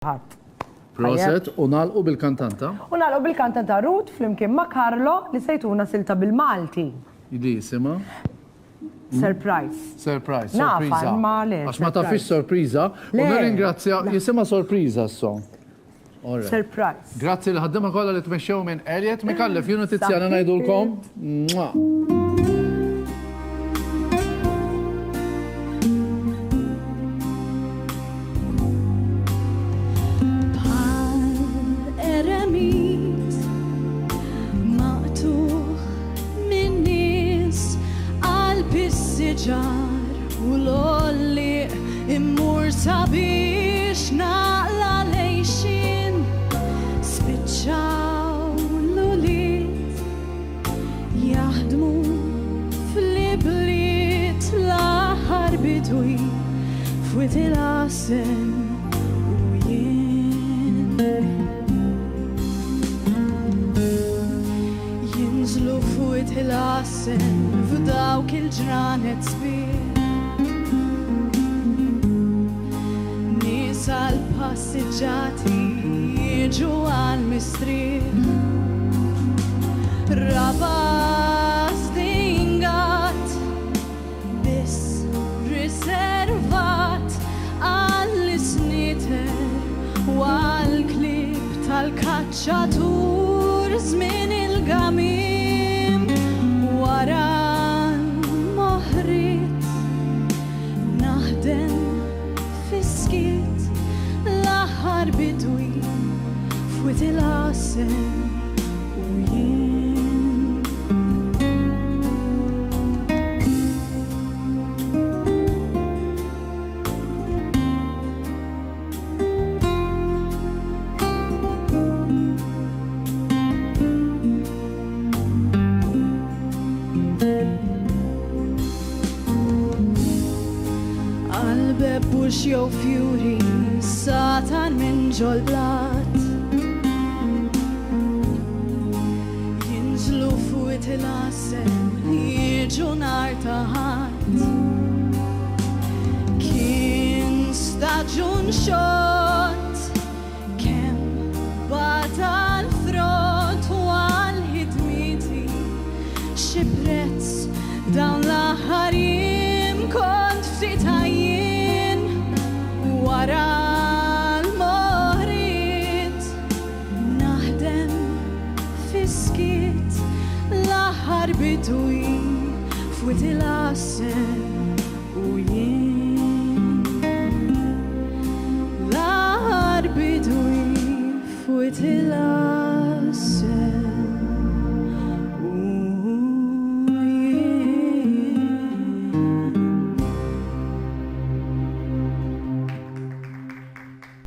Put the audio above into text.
Ħadd. Proset u nagħlqu bil-kantanta. U nagħlqu bil-kantanta Ruth flimkien ma' Carlo li se jtuna silta bil-Malti. Li jisimha? Surprise. Surprise, Nafa, sorpriża. imma le, Għax ma tafix sorpriża. U nirringrazzja, jisimha sorpriża s-song. All right. Surprise. Grazzi l-ħaddiema kollha li tmexxew minn Elliot Micallef, jien u Tiziana ngħidulkom. Mwah. Bħal eremit maqtugħ min-nies qalb is-siġar u l-għollieq immur sabiex naqla' l-għixien spiċċaw l-ulied Jaħdmu fl-ibliet l-aħħar bidwi f'Wied il-Għasel u jien. Jinżlu f'Wied il-Għasel f'dawk il-ġranet sbieħ. Nies għall-passiġġati jiġu għall-mistrieħ. Raba' sdingat biss riservat għall-isnieter u għall-klieb tal-kaċċatur żmien il-gamiem wara l-moħriet naħdem Fis-skiet l-aħħar bidwi f'Wied il-Għasel u jien. Għal bebbux jew fjuri satan minn ġol-blat. Jinżlu f'wied il-għasel jiġu nhar ta' Ħadd. Kien staġun xott. Kemm bata l-frott u għal ħidmieti xi prezz dawn l-aħħar jiem kont ftit għajjien wara l-moħriet naħdem fis-skiet l-aħħar bidwi f'Wied il-Għasel U jien l-aħħar bidwi f'Wied il-Għasel.